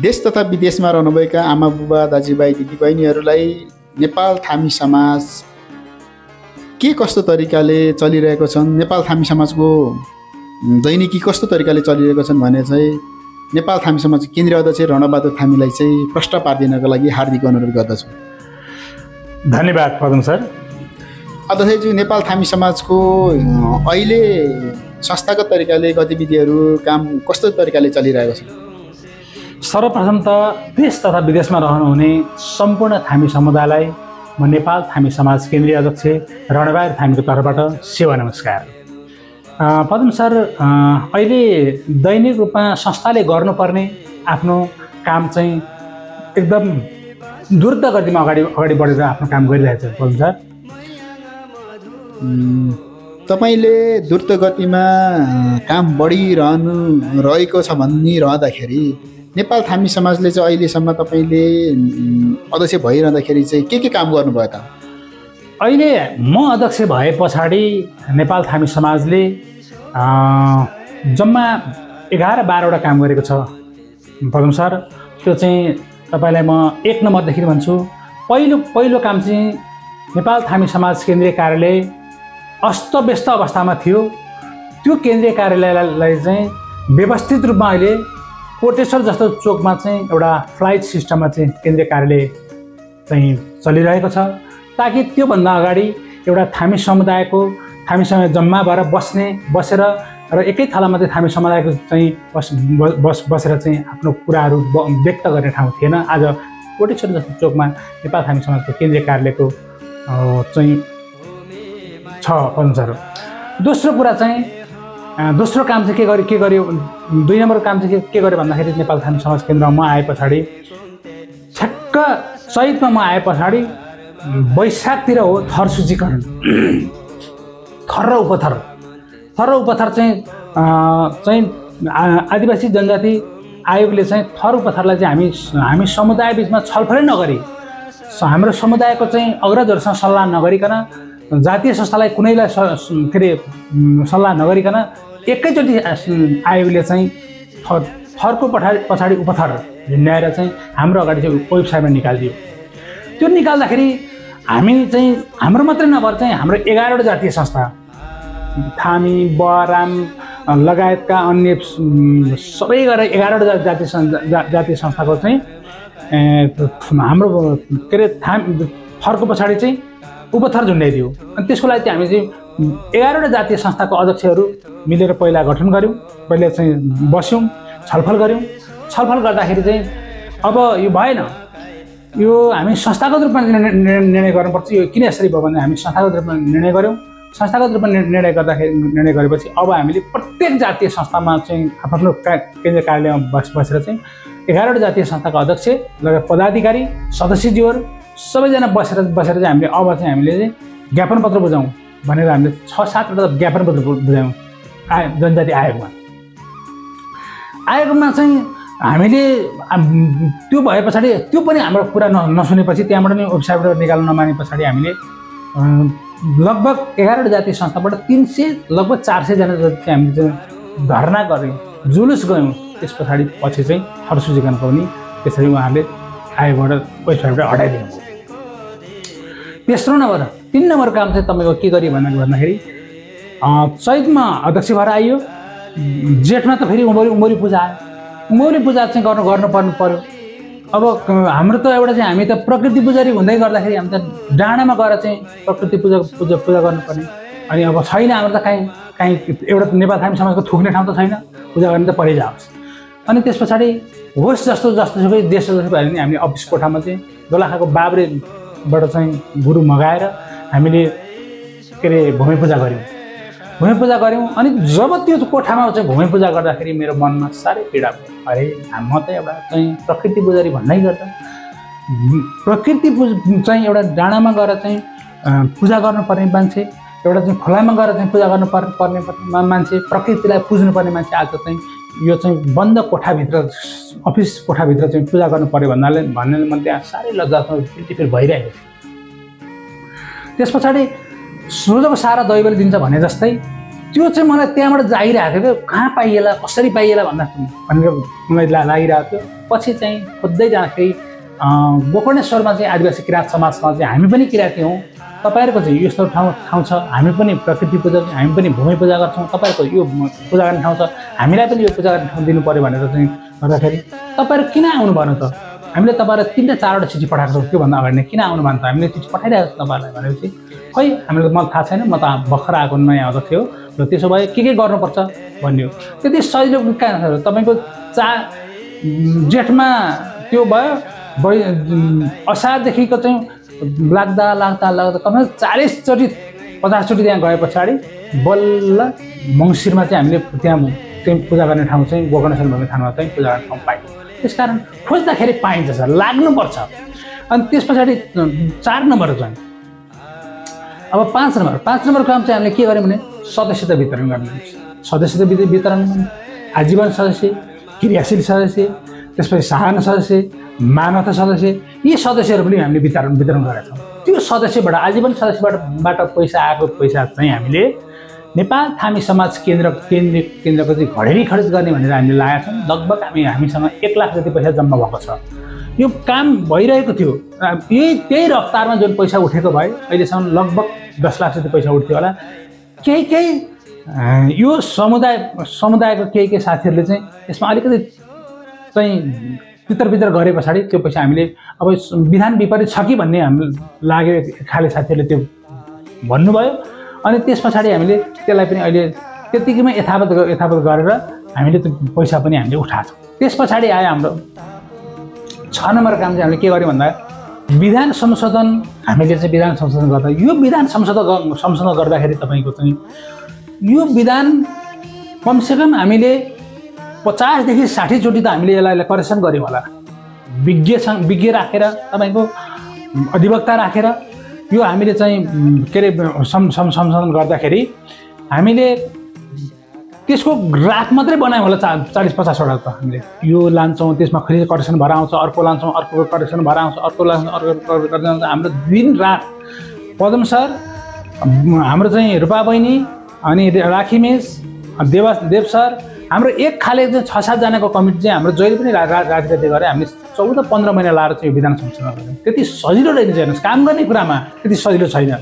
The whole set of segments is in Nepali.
देश तथा विदेशमा रहनुभएका आमा बुबा दाजुभाइ दिदीबहिनीहरूलाई नेपाल थामी समाज के कस्तो तरिकाले चलिरहेको छन्, नेपाल थामी समाजको दैनिकी कस्तो तरिकाले चलिरहेको छन् भने चाहिँ नेपाल थामी समाज केन्द्रीय अध्यक्ष रणबहादुर थामीलाई चाहिँ प्रश्न पारिदिनको लागि हार्दिक अनुरोध गर्दछु। धन्यवाद पदम सर। अध्यक्षज्यू, नेपाल थामी समाजको अहिले संस्थागत तरिकाले गतिविधिहरू काम कस्तो तरिकाले चलिरहेको छ? सर्वप्रथम त देश तथा विदेशमा रहनुहुने सम्पूर्ण थामी समुदायलाई म नेपाल थामी समाज केन्द्रीय अध्यक्ष रणबहादुर थामीको तर्फबाट सेवा नमस्कार। पदम सर, अहिले दैनिक रूपमा संस्थाले गर्नुपर्ने आफ्नो काम चाहिँ एकदम द्रुत गतिमा अगाडि बढेर आफ्नो काम गरिरहेको छ। पदम सर, तपाईँले द्रुत गतिमा काम बढिरहेको छ भनिरहँदाखेरि नेपाल थामी समाजले चाहिँ अहिलेसम्म तपाईँले अध्यक्ष भइरहँदाखेरि चाहिँ के काम गर्नुभयो त? अहिले म अध्यक्ष भए पछाडि नेपाल थामी समाजले जम्मा 11-12वटा काम गरेको छ पदम सर। त्यो चाहिँ तपाईँलाई म 1 नम्बरदेखि भन्छु। पहिलो काम चाहिँ नेपाल थामी समाज केन्द्रीय कार्यालय अस्तव्यस्त अवस्थामा थियो। त्यो केन्द्रीय कार्यालयलाई चाहिँ व्यवस्थित रूपमा अहिले कोटेश्वर जस्तो चोकमा चाहिँ एउटा फ्लाइट सिस्टममा चाहिँ केन्द्रीय कार्यालय चाहिँ चलिरहेको छ, ताकि त्योभन्दा अगाडि एउटा थामी समुदाय जम्मा भएर बसेर र एकै थलामा चाहिँ थामी समुदायको चाहिँ बसेर चाहिँ आफ्नो कुराहरू व्यक्त गर्ने ठाउँ थिएन। आज कोटेश्वर जस्तो चोकमा नेपाल थामी समाजको केन्द्रीय कार्यालयको चाहिँ छ पदम सर। दोस्रो काम चाहिँ के गर्यो 2 नम्बर काम चाहिँ के गर्यो भन्दाखेरि नेपाल थामी समाज केन्द्रमा म आए पछाडि ठ्याक्क चैतमा म आए पछाडि वैशाखतिर हो थर सूचीकरण। थर र उपथर चाहिँ आदिवासी जनजाति आयोगले चाहिँ थर उपथरलाई चाहिँ हामी समुदाय बिचमा छलफलै नगरी, हाम्रो समुदायको चाहिँ अग्रजहरूसँग सल्लाह नगरिकन, जातीय संस्थालाई कुनैलाई सल्लाह नगरिकन एकैचोटि आयोगले चाहिँ थरको पछाडि उपथर ल्याएर चाहिँ हाम्रो अगाडि चाहिँ वेबसाइटमा निकालिदियो। त्यो निकाल्दाखेरि हामी चाहिँ हाम्रो मात्रै नभएर चाहिँ हाम्रो 11वटा जातीय संस्था थामी बराम लगायतका अन्य सबै गरेर 11वटा जातीय संस्थाको चाहिँ हाम्रो थरको पछाडि चाहिँ उपथर झुन्ड्याइदियो। अनि त्यसको लागि चाहिँ हामी चाहिँ 11वटा जातीय संस्थाको अध्यक्षहरू मिलेर पहिला गठन गऱ्यौँ। पहिले चाहिँ बस्यौँ, छलफल गऱ्यौँ। छलफल गर्दाखेरि चाहिँ अब यो भएन, यो हामी संस्थागत रूपमा निर्णय गर्नुपर्छ। यो किन यसरी भयो भने हामी संस्थागत रूपमा निर्णय गऱ्यौँ। संस्थागत रूपमा निर्णय गरेपछि अब हामीले प्रत्येक जातीय संस्थामा चाहिँ आफ्नो केन्द्रीय कार्यालयमा बसेर चाहिँ 11वटा जातीय संस्थाको अध्यक्ष लगायत पदाधिकारी सदस्यज्यूहरू सबैजना बसेर चाहिँ हामीले चाहिँ ज्ञापन पत्र बुझाउँ भनेर हामीले 6-7वटा ज्ञापन पत्र बुझायौँ जनजाति आयोगमा चाहिँ हामीले त्यो भए पछाडि त्यो पनि हाम्रो कुरा नसुनेपछि त्यहाँबाट नि वेबसाइटबाट निकाल्न नमाने पछाडि हामीले लगभग 11वटा जातीय संस्थाबाट 400 जना जति हामीले चाहिँ धरना गऱ्यौँ, जुलुस गयौँ। त्यस पछाडि पछि चाहिँ थर सूचीकरणको पनि त्यसरी उहाँहरूले आयोगबाट वेबसाइटबाट हटाइदिनु भयो। 3 नम्बर काम चाहिँ तपाईँको के गर्यो भन्दाखेरि चैतमा अध्यक्ष भएर आइयो, जेठमा त फेरि उमरी पूजा आयो। उमरी पूजा चाहिँ गर्नु पर्यो। अब हाम्रो त एउटा चाहिँ हामी त प्रकृति पुजारी हुँदै गर्दाखेरि हामी त डाँडामा गएर चाहिँ प्रकृति पूजा गर्नुपर्ने। अनि अब छैन हाम्रो त कहीँ एउटा नेपाल थामी समाजको थुक्ने ठाउँ त छैन, पूजा गर्ने त परै जाओस्। अनि त्यस पछाडि होस् जस्तो सुकै देश जस्तो भयो भने हामीले अफिस कोठामा चाहिँ दोलखाको बाब्रेबाट चाहिँ गुरु मगाएर हामीले भूमि पूजा गऱ्यौँ। अनि जब त्यो कोठामा चाहिँ भूमि पूजा गर्दाखेरि मेरो मनमा साह्रै पीडा भयो। अरे म त एउटा चाहिँ प्रकृति पुजारी भन्नै गर्दा प्रकृति चाहिँ एउटा डाँडामा गएर चाहिँ पूजा गर्नुपर्ने मान्छे, एउटा चाहिँ खोलामा गएर चाहिँ पूजा गर्नुपर्ने मान्छे, प्रकृतिलाई पुज्नुपर्ने मान्छे आज चाहिँ यो चाहिँ बन्द कोठाभित्र अफिस कोठाभित्र चाहिँ पूजा गर्नु पर्यो भन्ने म त्यहाँ साह्रै लज्जात्मक फिर भइरहेको थियो। त्यस पछाडि सोझोको सारा दैवले दिन्छ भने जस्तै त्यो चाहिँ मलाई त्यहाँबाट जागिरहेको थियो क्या, कहाँ पाइएला कसरी पाइएला भनेर मलाई लागिरहेको थियो। पछि चाहिँ खोज्दै जाँदाखेरि गोकर्णेश्वरमा चाहिँ आदिवासी किराँत समाजमा चाहिँ हामी पनि किराँती हौँ, तपाईँहरूको चाहिँ यस्तो ठाउँ छ, हामी पनि प्रकृति पूजा, हामी पनि भूमि पूजा गर्छौँ, तपाईँहरूको यो पूजा गर्ने ठाउँ छ, हामीलाई पनि यो पूजा गर्ने ठाउँ दिनु पऱ्यो भनेर चाहिँ गर्दाखेरि तपाईँहरू किन आउनु भन त, हामीले तपाईँलाई 3 टा 4वटा चिठी पठाएको छौँ, त्योभन्दा अगाडि नै किन आउनु भन्छ, हामीले चिठी पठाइरहेको छौँ तपाईँहरूलाई भनेपछि खै हामीलाई मलाई थाहा छैन, म त भर्खर आएको नयाँ आउँदा थियो र त्यसो भए के गर्नुपर्छ भन्यो। त्यति सजिलो कहाँ तपाईँको जेठमा त्यो भयो, असारदेखिको चाहिँ लाग्दा कमसेकम 40 चोटि 50 चोटि त्यहाँ गए पछाडि बल्ल मङ्सिरमा चाहिँ हामीले त्यहाँ पूजा गर्ने ठाउँ चाहिँ गोकर्णेश्वर भन्ने ठाउँमा चाहिँ पूजा गर्ने ठाउँ पाइयो। त्यसकारण खोज्दाखेरि पाइन्छ सर, लाग्नुपर्छ। अनि त्यस पछाडि 4 नम्बर चाहिँ अब 5 नम्बर काम चाहिँ हामीले के गर्यौँ भने सदस्यता वितरण गर्ने। सदस्यता वितरण आजीवन सदस्य, क्रियाशील सदस्य, त्यसपछि साधारण सदस्य, मानवता सदस्य, यी सदस्यहरू पनि हामीले वितरण गरेका छौँ। त्यो सदस्यबाट आजीवन सदस्यबाट पैसा आएको पैसा चाहिँ हामीले नेपाल थामी समाज केन्द्रको चाहिँ घडेरी खर्च गर्ने भनेर हामीले लागेका छौँ। लगभग हामीसँग 1 लाख जति पैसा जम्मा भएको छ। यो काम भइरहेको थियो, त्यही रफ्तारमा जुन पैसा उठेको भए अहिलेसम्म लगभग 10 लाख जति पैसा उठ्थ्यो होला। केही यो समुदायको केही साथीहरूले चाहिँ यसमा अलिकति चाहिँ तितर गरे पछाडि त्यो पैसा हामीले अब विधान विपरीत छ कि भन्ने हामी लाग्यो खाले साथीहरूले त्यो भन्नुभयो। अनि त्यस पछाडि हामीले त्यसलाई पनि अहिले त्यतिकैमा यथावत गरेर हामीले त्यो पैसा पनि हामीले उठाएको छौँ। त्यस पछाडि आयो हाम्रो 6 नम्बर काम चाहिँ हामीले के गर्यौँ भन्दा विधान संशोधन। हामीले चाहिँ विधान संशोधन गर्दा यो विधान संशोधन गर्दाखेरि तपाईँको चाहिँ यो विधान कमसेकम हामीले 50 देखि 60 चोटि त हामीले यसलाई करेक्सन गऱ्यौँ होला। विज्ञ राखेर तपाईँको अधिवक्ता राखेर यो हामीले चाहिँ के अरे संशोधन गर्दाखेरि हामीले त्यसको ड्राफ्ट मात्रै बनायौँ होला 40-50वटा त हामीले यो लान्छौँ, त्यसमा फेरि करेक्सन भएर आउँछ, अर्को लान्छौँ, अर्को करेक्सन भएर आउँछ, अर्को लान्छौँ, अर्को गर्दै आउँछ। हाम्रो दिन रात पदम सर, हाम्रो चाहिँ रूपा बहिनी, अनि राखी मिस, देव सर, हाम्रो एक खाले चाहिँ 6-7 जनाको कमिटी चाहिँ हाम्रो जहिले पनि राजनीति गरेर हामीले 14-15 महिना लाएर चाहिँ यो विधान संशोधन गऱ्यौँ। त्यति सजिलो रहेन, हेर्नुहोस् काम गर्ने कुरामा त्यति सजिलो छैन।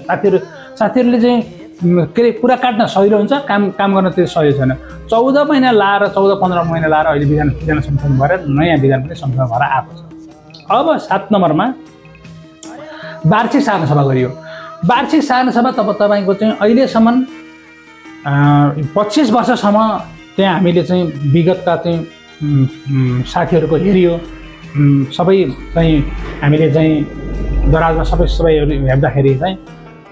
साथीहरूले चाहिँ के अरे कुरा काट्न सजिलो हुन्छ, काम गर्न त्यति सजिलो छैन। 14 महिना लाएर 14-15 महिना लाएर अहिले विधान संशोधन भएर नयाँ विधान पनि संशोधन भएर आएको छ। अब 7 नम्बरमा वार्षिक साधारण सभा गरियो। वार्षिक साधारण सभा तपाईँको चाहिँ अहिलेसम्म 25 वर्षसम्म त्यहाँ हामीले चाहिँ विगतका चाहिँ साथीहरूको हेरियो। सबै चाहिँ हामीले चाहिँ दराजमा सबैहरू हेर्दाखेरि चाहिँ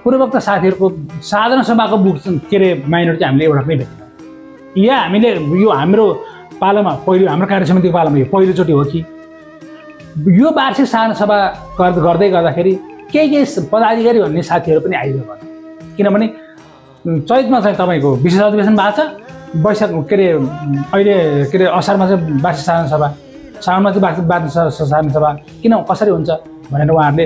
पूर्वोक्त साथीहरूको साधारण सभाको बुक के अरे माइनर चाहिँ हामीले एउटा पनि भेट्यौँ। या हामीले यो हाम्रो पालोमा हाम्रो कार्यसमितिको पालोमा यो पहिलोचोटि हो कि यो वार्षिक साधारण सभा गर्दै गर्दाखेरि केही पदाधिकारी भन्ने साथीहरू पनि आइदिनु भयो। किनभने चैतमा चाहिँ तपाईँको विशेष अधिवेशन भएको छ, वैशाख के अरे अहिले के अरे असारमा चाहिँ वार्षिक साधारण सभा, साउनमा चाहिँ वार्षिक साधारण सभा किन कसरी हुन्छ भनेर उहाँहरूले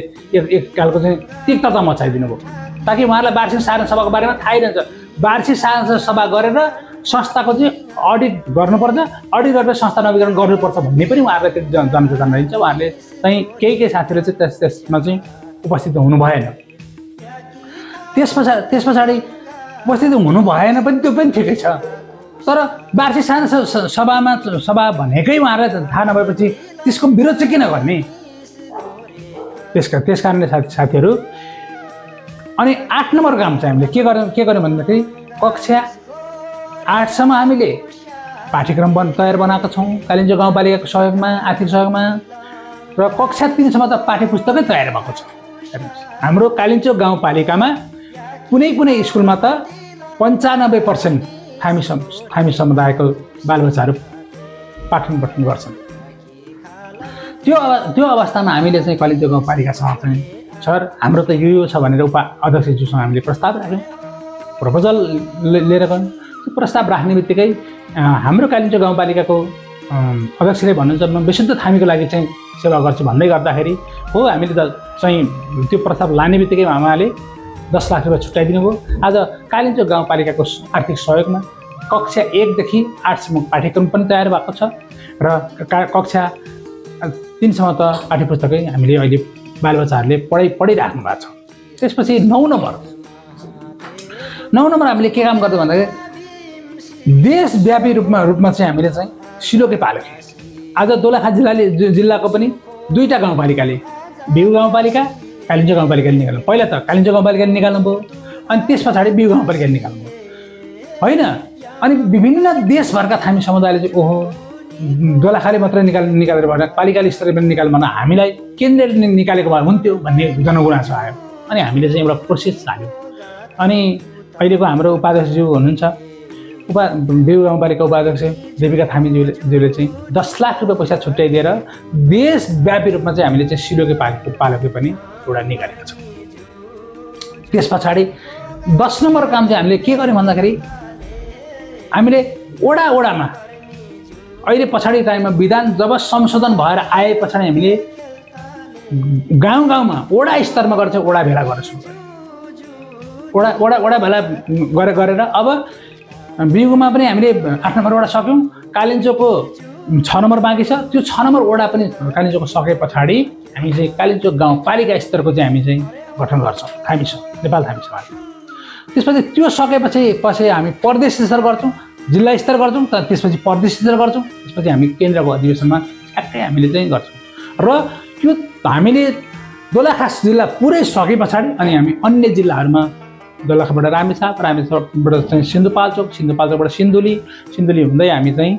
एक खालको चाहिँ तिक्तता मचाइदिनु भयो, ताकि उहाँहरूलाई वार्षिक साधारण सभाको बारेमा थाहै रहन्छ। वार्षिक साधारण सभा गरेर संस्थाको चाहिँ अडिट गर्नुपर्छ, अडिट गरेर संस्था नवीकरण गर्नुपर्छ भन्ने पनि उहाँहरूलाई त्यो जनचेतना रहन्छ। उहाँहरूले चाहिँ केही साथीहरूले चाहिँ त्यसमा चाहिँ उपस्थित हुनु भएन। त्यस पछाडि उपस्थित हुनु भएन पनि त्यो पनि ठिकै छ, तर वार्षिक साधारण सभा भनेकै उहाँहरूलाई थाहा नभएपछि त्यसको विरोध चाहिँ किन गर्ने? त्यस कारणले साथीहरू। अनि 8 नम्बर काम चाहिँ हामीले के गर्यौँ भन्दाखेरि कक्षा 8सम्म हामीले पाठ्यक्रम तयार बनाएको छौँ कालिम्पोङ गाउँपालिकाको सहयोगमा, आर्थिक सहयोगमा, र कक्षा 3सम्म त पाठ्यपुस्तकै तयार भएको छ। हाम्रो कालिम्पोङ गाउँपालिकामा कुनै स्कुलमा त 95% थामी समुदायको बालबच्चाहरू पाठन गर्छन्। त्यो अवस्थामा हामीले चाहिँ कालिम्पोङ गाउँपालिकासँग चाहिँ सर हाम्रो त यो छ भनेर अध्यक्षज्यूसँग हामीले प्रस्ताव राख्यौँ, प्रपोजल लिएर गयौँ। त्यो प्रस्ताव राख्ने बित्तिकै हाम्रो कालिम्पोङ गाउँपालिकाको अध्यक्षले भन्नुहुन्छ म विशुद्ध थामीको लागि चाहिँ सेवा गर्छु भन्दै गर्दाखेरि हो हामीले त चाहिँ त्यो प्रस्ताव लाने बित्तिकै उहाँले 10 लाख रुपियाँ छुट्याइदिनु भयो। आज कालिम्पोङ गाउँपालिकाको आर्थिक सहयोगमा कक्षा 1 देखि 8 सम्म पाठ्यक्रम पनि तयार भएको छ र कक्षा 3 सम्म त पाठ्यपुस्तकै हामीले अहिले बालबच्चाहरूले पढिराख्नु भएको छ। त्यसपछि 9 नम्बर हामीले के काम गर्दै भन्दाखेरि देशव्यापी रूपमा चाहिँ हामीले चाहिँ सिलोके पालेको। आज दोलखा जिल्लाको पनि 2टा गाउँपालिकाले बिउ गाउँपालिका कालिम्पोङ गाउँपालिकाले निकाल्नु। पहिला त कालिम्पोङ गाउँपालिकाले निकाल्नु भयो अनि त्यस पछाडि बिउ गाउँपालिकाले निकाल्नु भयो होइन। अनि विभिन्न देशभरका थामी समुदायले चाहिँ ओहो दोलखाले मात्रै निकालेर भएन पालिकाले स्तरले पनि निकाल्नु भएन हामीलाई केन्द्रले निकालेको भए हुन्थ्यो भन्ने जनगुनासो आयो। अनि हामीले चाहिँ एउटा प्रोसेस चाल्यो। अनि अहिलेको हाम्रो उपाध्यक्षज्यू हुनुहुन्छ बिउ गाउँपालिका उपाध्यक्ष देविका थामीज्यूले चाहिँ 10 लाख रुपियाँ पैसा छुट्याइदिएर देशव्यापी रूपमा चाहिँ हामीले चाहिँ सिलोके पालेको पनि एउटा निकालेका छौँ। त्यस पछाडि 10 नम्बर काम चाहिँ हामीले के गर्यौँ भन्दाखेरि हामीले वडामा अहिले पछाडि टाइममा विधान जब संशोधन भएर आए पछाडि हामीले गाउँमा वडा स्तरमा गरेर चाहिँ वडा भेला गर्न सुरु गऱ्यौँ। वडा भेला गरेर अब बिउमा पनि हामीले 8 नम्बर वडा सक्यौँ। कालिम्पोङको 6 नम्बर बाँकी छ। त्यो 6 नम्बर वडा पनि कालिम्पोङको सके पछाडि हामी चाहिँ कालिम्पोङ गाउँपालिका स्तरको चाहिँ हामी चाहिँ गठन गर्छौँ थामी नेपाल थामी समाज। त्यसपछि त्यो सकेपछि हामी प्रदेश स्तर गर्छौँ जिल्ला स्तर गर्छौँ त्यसपछि प्रदेश स्तर गर्छौँ त्यसपछि हामी केन्द्रको अधिवेशनमा ठ्याक्कै हामीले चाहिँ गर्छौँ। र त्यो हामीले दोलखा जिल्ला पुरै सके पछाडि अनि हामी अन्य जिल्लाहरूमा दोलखाबाट रामेछापबाट चाहिँ सिन्धुपाल्चोकबाट सिन्धुली हुँदै हामी चाहिँ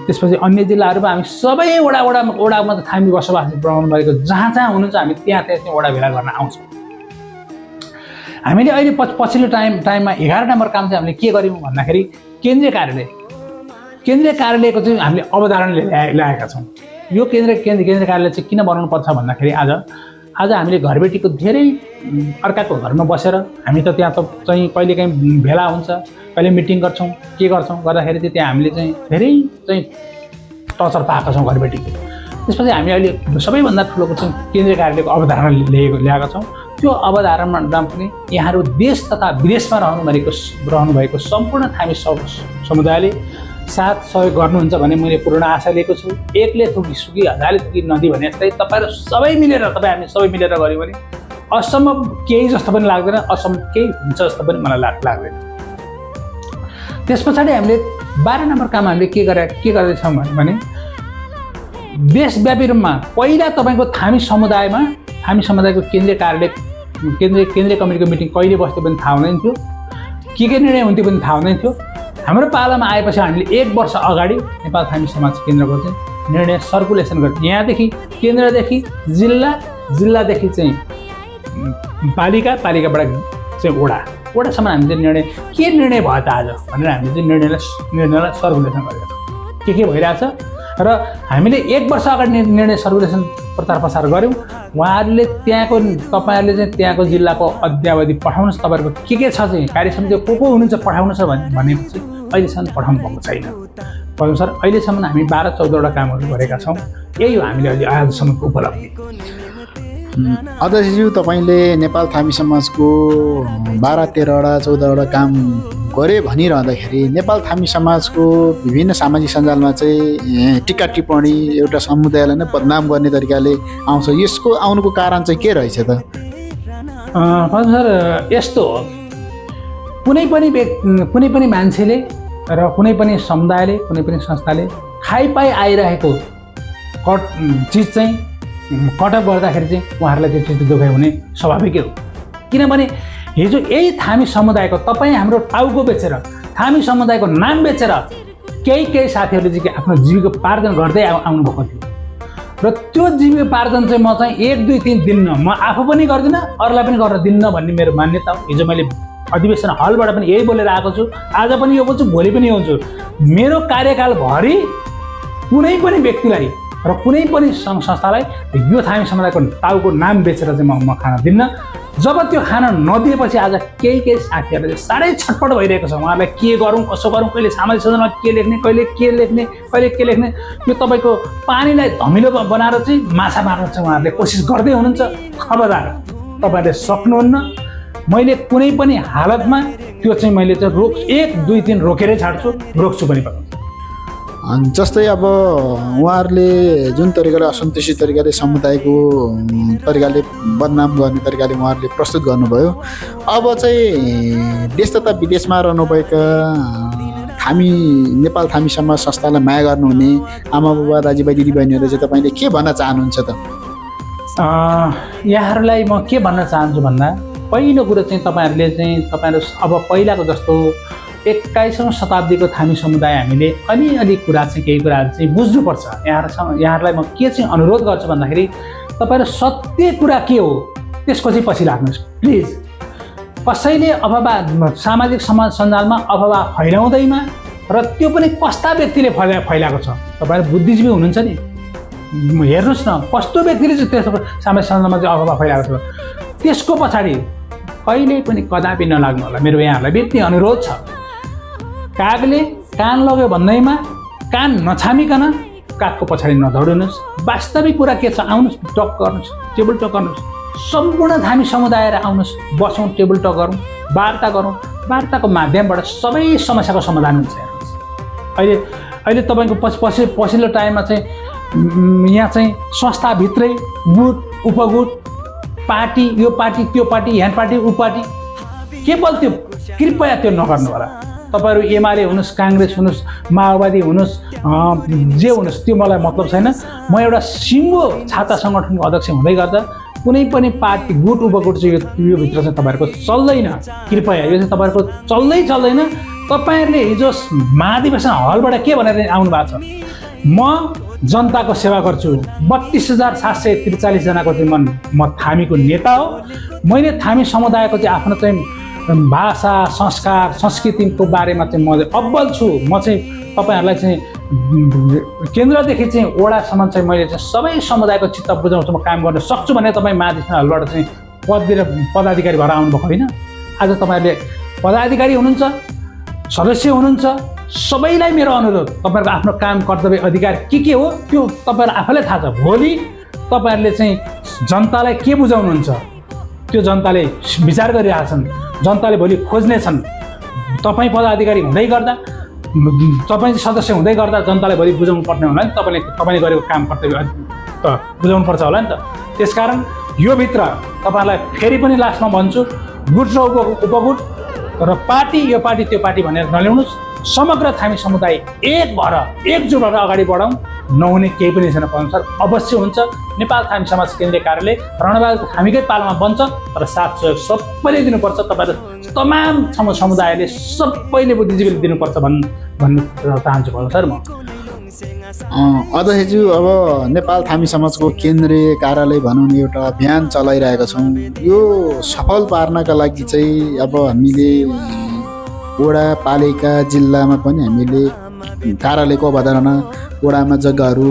त्यसपछि अन्य जिल्लाहरूमा हामी सबै वडामा त थामी बसोबास बनाउनु भएको जहाँ हुनुहुन्छ हामी त्यहाँ चाहिँ वडा भेला गर्न आउँछौँ। हामीले अहिले पछिल्लो टाइममा 11 नम्बर काम चाहिँ हामीले के गर्यौँ भन्दाखेरि केन्द्रीय कार्यालयको चाहिँ हामीले अवधारणा ल्याएका छौँ। यो केन्द्रीय कार्यालय चाहिँ किन बनाउनु पर्छ भन्दाखेरि आज हामीले घरबेटीको धेरै अर्काको घरमा बसेर हामी त त्यहाँ त चाहिँ कहिलेकाहीँ भेला हुन्छ कहिले मिटिङ गर्छौँ के गर्छौँ गर्दाखेरि चाहिँ त्यहाँ हामीले चाहिँ धेरै चाहिँ टर्चर पाएका छौँ घरबेटीको। त्यसपछि हामी अहिले सबैभन्दा ठुलो चाहिँ केन्द्रीय कार्यालयको अवधारणा ल्याएका छौँ। त्यो अवधारणामा पनि यहाँहरू देश तथा विदेशमा रहनु भएको सम्पूर्ण थामी समुदायले साथ सहयोग गर्नुहुन्छ भन्ने मैले पूर्ण आशा लिएको छु। एकले थुकी सुकी हजारले थुकी नदी भने जस्तै हामी सबै मिलेर गऱ्यौँ भने असम्भव केही जस्तो पनि लाग्दैन, असम्भव केही हुन्छ जस्तो पनि मलाई लाग्दैन। त्यस पछाडि हामीले 12 नम्बर काम हामीले के गर्दैछौँ भने देशव्यापी रूपमा पहिला तपाईँको थामी समुदायको केन्द्रीय कार्यालय केन्द्रीय कमिटीको मिटिङ कहिले बस्थ्यो पनि थाहा हुँदैन थियो, के निर्णय हुन्थ्यो पनि थाहा हुँदैन थियो। हाम्रो पालामा आएपछि हामीले 1 वर्ष अगाडि नेपाल थामी समाज केन्द्रको चाहिँ निर्णय सर्कुलेसन गर्थ्यो। यहाँदेखि केन्द्रदेखि जिल्लादेखि चाहिँ पालिकाबाट चाहिँ वडासम्म हामीले निर्णय के निर्णय भयो त आज भनेर हामीले चाहिँ निर्णयलाई सर्कुलेसन गरेका छौँ के भइरहेछ र हामीले 1 वर्ष अगाडि निर्णय सर्कुलेसन प्रचार प्रसार गऱ्यौँ। उहाँहरूले तपाईँहरूले चाहिँ त्यहाँको जिल्लाको अद्यावधि पठाउनुहोस् तपाईँहरूको के छ चाहिँ कार्यसमिति को हुनुहुन्छ पठाउनुहोस् भनेपछि अहिलेसम्म पठाउनु भएको छैन। सर अहिलेसम्म हामी 12-14वटा कामहरू गरेका छौँ। यही हो हामीले अहिले आजसम्मको उपलब्धि। अध्यक्षज्यू तपाईँले नेपाल थामी समाजको 12-13वटा 14वटा काम गरे भनिरहँदाखेरि नेपाल थामी समाजको विभिन्न सामाजिक सञ्जालमा चाहिँ टिका टिप्पणी एउटा समुदायलाई नै बदनाम गर्ने तरिकाले आउँछ। यसको आउनुको कारण चाहिँ के रहेछ त? सर यस्तो हो, कुनै पनि मान्छेले र कुनै पनि समुदायले कुनै पनि संस्थाले खाइपाइ आइरहेको चिज चाहिँ कटअप गर्दाखेरि चाहिँ उहाँहरूलाई त्यो चिज दुखाइ हुने स्वाभाविकै हो। किनभने हिजो यही थामी समुदायको तपाईँ हाम्रो टाउको बेचेर थामी समुदायको नाम बेचेर केही साथीहरूले चाहिँ आफ्नो जीविकोपार्जन गर्दै आउनुभएको थियो र त्यो जीविकोपार्जन चाहिँ म चाहिँ 1, 2, 3 दिन्न, म आफू पनि गर्दिनँ अरूलाई पनि गर्न दिन्न भन्ने मेरो मान्यता हो। हिजो मैले अधिवेशन हलबाट पनि यही बोलेर आएको छु, आज पनि यो बोल्छु, भोलि पनि आउँछु। मेरो कार्यकालभरि कुनै पनि व्यक्तिलाई र कुनै पनि सङ्घ संस्थालाई यो थामी समुदायको टाउको नाम बेचेर चाहिँ म खान दिन्न। जब त्यो खान नदिएपछि आज केही साथीहरूले साह्रै छटपट भइरहेको छ। उहाँहरूलाई के गरौँ कसो गरौँ, कहिले सामाजिक सञ्जालमा के लेख्ने, कहिले के लेख्ने, यो तपाईँको पानीलाई धमिलो बनाएर चाहिँ माछा मार्न चाहिँ उहाँहरूले कोसिस गर्दै हुनुहुन्छ। खबरदार, तपाईँहरूले सक्नुहुन्न। मैले कुनै पनि हालतमा त्यो चाहिँ मैले चाहिँ 1-2 दिन रोकेरै छाड्छु, रोक्छु पनि पकाउँछु। जस्तै अब उहाँहरूले जुन तरिकाले असन्तुष्टि तरिकाले समुदायको तरिकाले बदनाम गर्ने तरिकाले उहाँहरूले प्रस्तुत गर्नुभयो, अब चाहिँ देश तथा विदेशमा रहनुभएका नेपाल थामी समाज संस्थालाई माया गर्नुहुने आमा बुबा दाजुभाइ दिदीबहिनीहरूले चाहिँ तपाईँले के भन्न चाहनुहुन्छ त? यहाँहरूलाई म के भन्न चाहन्छु भन्दा, पहिलो कुरो चाहिँ तपाईँहरू अब पहिलाको जस्तो 21औं शताब्दीको थामी समुदाय हामीले अलि कुरा चाहिँ केही कुराहरू चाहिँ बुझ्नुपर्छ। यहाँहरूलाई म के चाहिँ अनुरोध गर्छु भन्दाखेरि, तपाईँहरू सत्य कुरा के हो त्यसको चाहिँ पछि लाग्नुहोस् प्लिज। कसैले अफवाह सामाजिक सञ्जालमा अफवाह फैलाउँदैमा, र त्यो पनि कस्ता व्यक्तिले फैलाएको छ। तपाईँहरू बुद्धिजीवी हुनुहुन्छ नि, हेर्नुहोस् न कस्तो व्यक्तिले चाहिँ त्यसको सामाजिक सञ्जालमा चाहिँ अफवाह फैलाएको छ, त्यसको पछाडि कहिल्यै पनि कदापि नलाग्नु होला। मेरो यहाँहरूलाई व्यक्ति अनुरोध छ, कागले कान लग्यो भन्दैमा कान नछामिकन कागको पछाडि नदौडिनुहोस्। वास्तविक कुरा के छ, आउनुहोस्, टक गर्नुहोस्, टेबल टक गर्नुहोस्, सम्पूर्ण थामी समुदाय आउनुहोस्, बसौँ, टेबल टक गरौँ, वार्ता गरौँ। वार्ताको माध्यमबाट सबै समस्याको समाधान हुन्छ। अहिले तपाईँको पछिल्लो टाइममा चाहिँ यहाँ चाहिँ संस्थाभित्रै गुट उपगुट पार्टी, यो पार्टी त्यो पार्टी, यहाँ पार्टी ऊ पार्टी, केवल त्यो कृपया त्यो नगर्नु होला। तपाईँहरू एमाले हुनुहोस्, काङ्ग्रेस हुनुहोस्, माओवादी हुनुहोस्, जे हुनुहोस्, त्यो मलाई मतलब छैन। म एउटा सिङ्गो छाता सङ्गठनको अध्यक्ष हुँदै गर्दा कुनै पनि पार्टी गुट उपगुट चाहिँ यो भित्र चाहिँ तपाईँहरूको चल्दैन। कृपया यो चाहिँ तपाईँहरूको चल्दैन। तपाईँहरूले हिजो महाधिवेशन हलबाट के भनेर आउनु भएको छ, म जनताको सेवा गर्छु। 32,743 जनाको चाहिँ म थामीको नेता हो। मैले थामी समुदायको चाहिँ आफ्नो चाहिँ भाषा, संस्कार, संस्कृतिको बारेमा चाहिँ म अब्बल छु। म चाहिँ तपाईँहरूलाई चाहिँ केन्द्रदेखि चाहिँ वडासम्म चाहिँ मैले चाहिँ सबै समुदायको चित्त बुझाउँछु, म काम गर्न सक्छु भने तपाईँ महाधिवेशन हलबाट चाहिँ पद दिएर पदाधिकारी भएर आउनुभएको होइन। आज तपाईँहरूले पदाधिकारी हुनुहुन्छ, सदस्य हुनुहुन्छ, सबैलाई मेरो अनुरोध, तपाईँहरूको आफ्नो काम कर्तव्य अधिकार के हो त्यो तपाईँहरू आफैलाई थाहा छ। भोलि तपाईँहरूले चाहिँ जनतालाई के बुझाउनुहुन्छ त्यो जनताले विचार गरिरहेछन्, जनताले भोलि खोज्नेछन्। तपाईँ पदाधिकारी हुँदै गर्दा, तपाईँ सदस्य हुँदै गर्दा जनतालाई भोलि बुझाउनु पर्ने होला नि। तपाईँले गरेको काम कर्तव्य त बुझाउनु पर्छ होला नि त। त्यसकारण यो भित्र तपाईँहरूलाई फेरि पनि लास्टमा भन्छु, गुट र उपगुट र पार्टी, यो पार्टी त्यो पार्टी भनेर नल्याउनुहोस्। समग्र थामी समुदाय एक भएर एकजुट भएर अगाडि बढाउँ। नहुने केही पनि छैन अनुसार अवश्य हुन्छ। नेपाल थामी समाज केन्द्रीय कार्यालय रणबहादुर थामीकै पालामा बन्छ, तर साथ सहयोग सबैले दिनुपर्छ। तपाईँहरू तमाम समुदायले सबैले बुद्धिजीवीले दिनुपर्छ भन्नु चाहन्छु अनुसार म। अध्यक्षज्यू, अब नेपाल थामी समाजको केन्द्रीय कार्यालय भनौँ न एउटा अभियान चलाइरहेका छौँ। यो सफल पार्नका लागि चाहिँ अब हामीले वडा पालिका जिल्लामा पनि हामीले कार्यालयको अवधारणा, वडामा जग्गाहरू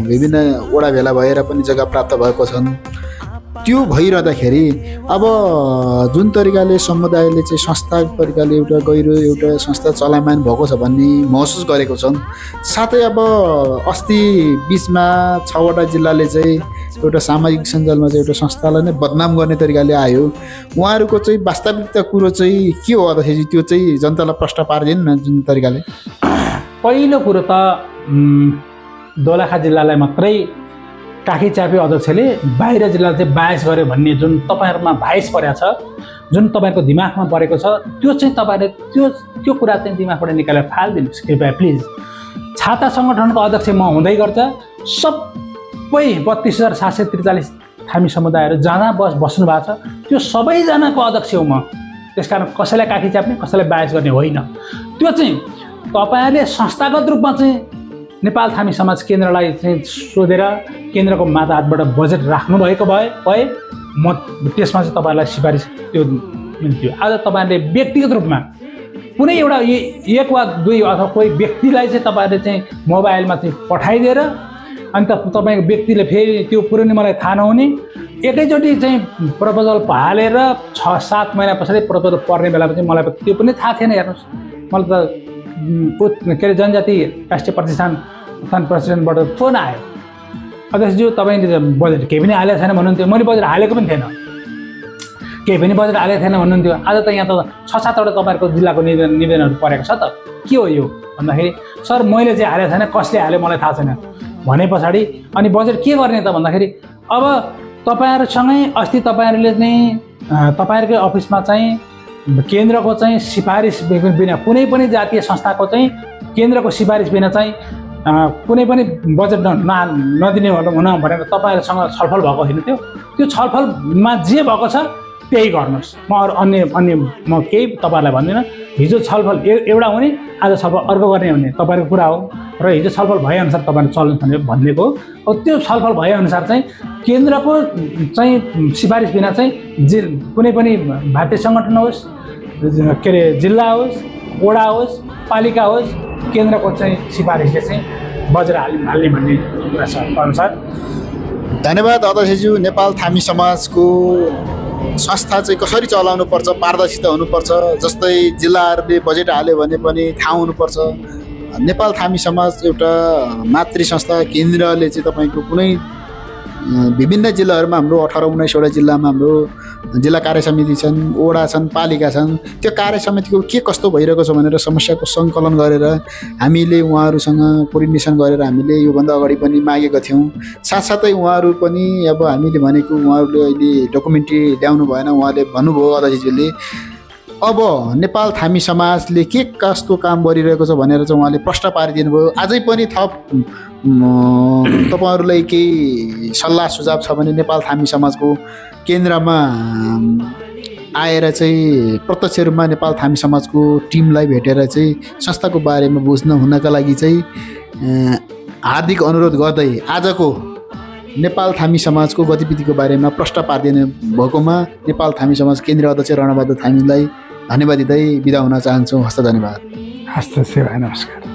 विभिन्न वडा भेला भएर पनि जग्गा प्राप्त भएको छन्। त्यो भइरहँदाखेरि अब जुन तरिकाले समुदायले चाहिँ संस्था तरिकाले एउटा गहिरो एउटा संस्था चलायमान भएको छ भन्ने महसुस गरेको छन्। साथै अब अस्ति बिचमा 6वटा जिल्लाले चाहिँ एउटा सामाजिक सञ्जालमा चाहिँ एउटा संस्थालाई नै बदनाम गर्ने तरिकाले आयो। उहाँहरूको चाहिँ वास्तविकता कुरो चाहिँ के हो अध्यक्षजी, त्यो चाहिँ जनतालाई प्रश्न पार्दैन न जुन तरिकाले? पहिलो कुरो त दोलखा जिल्लालाई मात्रै काखी चापे अध्यक्षले बाहिर जिल्ला चाहिँ बायस गर्यो भन्ने जुन तपाईँहरूमा भाइस परेको छ, जुन तपाईँहरूको दिमागमा परेको छ, त्यो चाहिँ तपाईँहरूले त्यो कुरा चाहिँ दिमागबाट निकालेर फालिदिनुहोस् कृपया प्लिज। छाता सङ्गठनको अध्यक्ष म हुँदै गर्छ, सबै 32,743 थामी समुदायहरू जहाँ बस्नु भएको छ त्यो सबैजनाको अध्यक्ष हो म। त्यसकारण कसैलाई काखी चाप्ने, कसैलाई बायस गर्ने होइन। त्यो चाहिँ तपाईँहरूले संस्थागत रूपमा चाहिँ नेपाल थामी समाज केन्द्रलाई चाहिँ सोधेर केन्द्रको मातहतबाट बजेट राख्नुभएको भए म त्यसमा चाहिँ तपाईँहरूलाई सिफारिस त्यो मिल्थ्यो। आज तपाईँहरूले व्यक्तिगत रूपमा कुनै एउटा 1 वा 2 अथवा कोही व्यक्तिलाई चाहिँ तपाईँहरूले चाहिँ मोबाइलमा चाहिँ पठाइदिएर अनि तपाईँको व्यक्तिले फेरि त्यो कुरो नि मलाई थाहा नहुने एकैचोटि चाहिँ प्रपोजल हालेर 6-7 महिना पछाडि प्रपोजल पर्ने बेलामा चाहिँ मलाई त्यो पनि थाहा थिएन। हेर्नुहोस्, मलाई त के अरे जनजाति राष्ट्रिय प्रतिष्ठान प्रेसिडेन्टबाट फोन आयो, अध्यक्षज्यू तपाईँले बजेट केही पनि हालेको छैन भन्नुहुन्थ्यो। मैले बजेट हालेको पनि थिएन। केही पनि बजेट हालेको थिएन भन्नुहुन्थ्यो। आज त यहाँ त 6-7वटा तपाईँहरूको जिल्लाको निवेदनहरू परेको छ त। के हो यो भन्दाखेरि सर मैले चाहिँ हालेको छैन, कसले हाल्यो मलाई थाहा छैन भने पछाडि अनि बजेट के गर्ने त भन्दाखेरि अब तपाईँहरूसँगै अस्ति तपाईँहरूले नै तपाईँहरूकै अफिसमा चाहिँ केन्द्रको चाहिँ सिफारिस बिना कुनै पनि जातीय संस्थाको चाहिँ केन्द्रको सिफारिस बिना चाहिँ कुनै पनि बजेट नदिने हुन भनेर तपाईँहरूसँग छलफल भएको होइन थियो। त्यो छलफलमा जे भएको छ त्यही गर्नुहोस्। म अरू अन्य म केही तपाईँहरूलाई भन्दिनँ। हिजो छलफल एउटा हुने, आज छलफल अर्को गर्ने हुने तपाईँहरूको कुरा हो र हिजो छलफल भएअनुसार तपाईँहरू चल्नु भनेको हो। त्यो छलफल भएअनुसार चाहिँ केन्द्रको चाहिँ सिफारिस बिना चाहिँ कुनै पनि भारतीय सङ्गठन होस्, के अरे जिल्ला होस्, वडा होस्, पालिका होस्, केन्द्रको चाहिँ सिफारिसले चाहिँ बजेट हाल्ने भन्ने कुरा छ अनुसार। धन्यवाद अध्यक्षज्यू। नेपाल थामी समाजको संस्था चाहिँ कसरी चलाउनु पर्छ, पारदर्शिता हुनुपर्छ। जस्तै जिल्लाहरूले बजेट हाल्यो भने पनि थाहा हुनुपर्छ। नेपाल थामी समाज एउटा मातृ संस्था, केन्द्रले चाहिँ तपाईँको कुनै विभिन्न जिल्लाहरूमा हाम्रो 18-19वटा जिल्लामा हाम्रो जिल्ला कार्य समिति छन्, वडा छन्, पालिका छन्। त्यो कार्य समितिको के कस्तो भइरहेको छ भनेर समस्याको सङ्कलन गरेर हामीले उहाँहरूसँग कोर्डिनेसन गरेर हामीले योभन्दा अगाडि पनि मागेका थियौँ। साथसाथै उहाँहरू पनि अब हामीले भनेको उहाँहरूले अहिले डकुमेन्ट्री ल्याउनु भएन। उहाँले भन्नुभयो अध्यक्षज्यूले अब नेपाल थामी समाजले के कस्तो काम गरिरहेको छ भनेर चाहिँ उहाँले प्रश्न पारिदिनु भयो। अझै पनि थप तपाईँहरूलाई केही सल्लाह सुझाव छ भने नेपाल थामी समाजको केन्द्रमा आएर चाहिँ प्रत्यक्ष रूपमा नेपाल थामी समाजको टिमलाई भेटेर चाहिँ संस्थाको बारेमा बुझ्न हुनका लागि चाहिँ हार्दिक अनुरोध गर्दै आजको नेपाल थामी समाजको गतिविधिको बारेमा प्रश्न पारिदिनु भएकोमा नेपाल थामी समाज केन्द्रीय अध्यक्ष रणबहादुर थामीलाई धन्यवाद दिँदै बिदा हुन चाहन्छु। हस्त धन्यवाद। हस्त सेवा, नमस्कार।